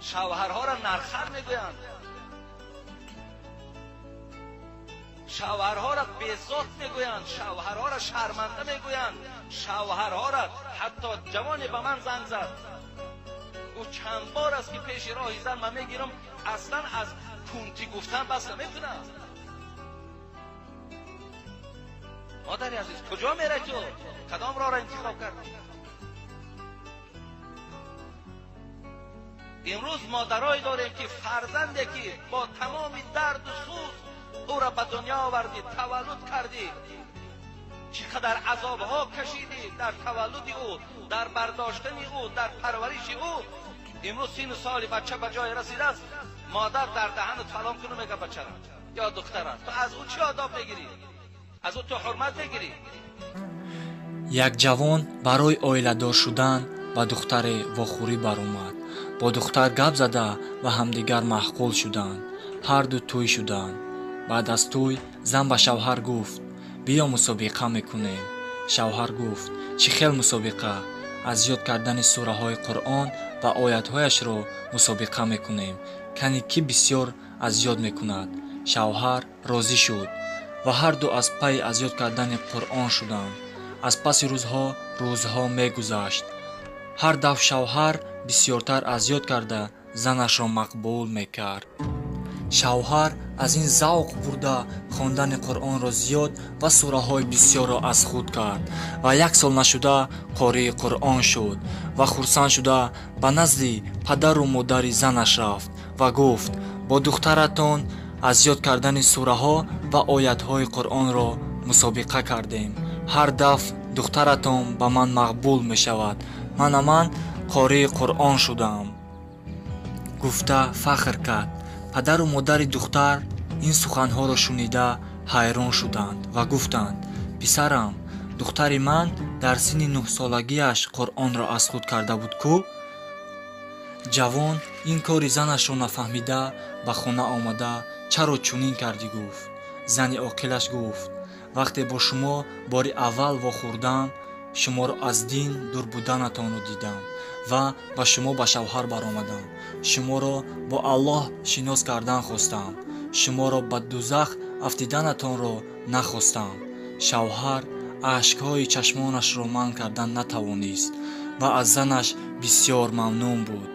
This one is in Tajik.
Шавҳарҳоро нархар мегӯянд, шавҳарҳоро безот мегӯянд, шавҳарҳоро шарманда мегӯянд, шавҳарҳоро ҳатто ҷавоне ба ман занг зад, гуфт чанд бор аст ки пеши роҳи зан ман мегирам, аслан аз кунтӣ гуфтан бас намекунам. Модари азиз, куҷо меравӣ ту? Кадом роҳро интихоб кардӣ? Имрӯз модарое дорем ки фарзанде ки бо тамоми дарду сӯз ӯро ба дунё овардӣ, таваллуд кардӣ, чӣ қадар азобҳо кашидӣ дар таваллуди ӯ, дар бардоштани ӯ, дар парвариши ӯ. Имрӯз сину соли бача ба ҷое расидааст, модар дар даҳанат фалон куну мега бачара ё духтара. Ту аз ӯ чӣ одоб мегирӣ? Аз ӯ ту ҳурмат мегирӣ? Як ҷавон барои оиладор шудан ба духтаре вохӯрӣ баромад. Бо духтар гап зада ва ҳамдигар маъқул шуданд. Ҳарду тӯй шуданд. Баъд аз тӯй зан ба шавҳар гуфт: биё мусобиқа мекунем. Шавҳар гуфт: чӣ хел мусобиқа? Аз ёд кардани сураҳои Қуръон ва оятҳояшро мусобиқа мекунем, кани кӣ бисёр аз ёд мекунад. Шавҳар розӣ шуд ва ҳарду аз пайи аз ёд кардани Қуръон шуданд. Аз паси рӯзҳо рӯзҳо мегузашт. Ҳар дафъ шавҳар бисёртар аз ёд карда занашро мақбул мекард. Шавҳар аз ин завқ бурда хондани Қуръонро зиёд ва сураҳои бисёрро аз худ кард ва як сол нашуда қории Қуръон шуд ва хурсанд шуда ба назди падару модари занаш рафт ва гуфт: бо духтаратон аз ёд кардани сураҳо ва оятҳои Қуръонро мусобиқа кардем. Ҳар дафъ духтаратон ба ман мақбул мешавад. Мана ман қории Қуръон шудам. Гуфта фахр кард. Падару модари духтар ин суханҳоро шунида ҳайрон шуданд ва гуфтанд: писарам, духтари ман дар синни нӯҳсолагиаш Қуръонро аз худ карда буд ку? Ҷавон ин кори занашро нафаҳмида ба хона омада чаро чунин кардӣ гуфт. Зани оқилаш гуфт: вақте бо шумо бори аввал вохӯрдам, шуморо аз дин дур буданатонро дидам ва ба шумо ба шавҳар баромадам. Шуморо бо Аллоҳ шинос кардан хостам. Шуморо ба дузах афтиданатонро нахостам. Шавҳар ашкҳои чашмонашро манъ кардан натавонист ва аз занаш бисёр мамнун буд.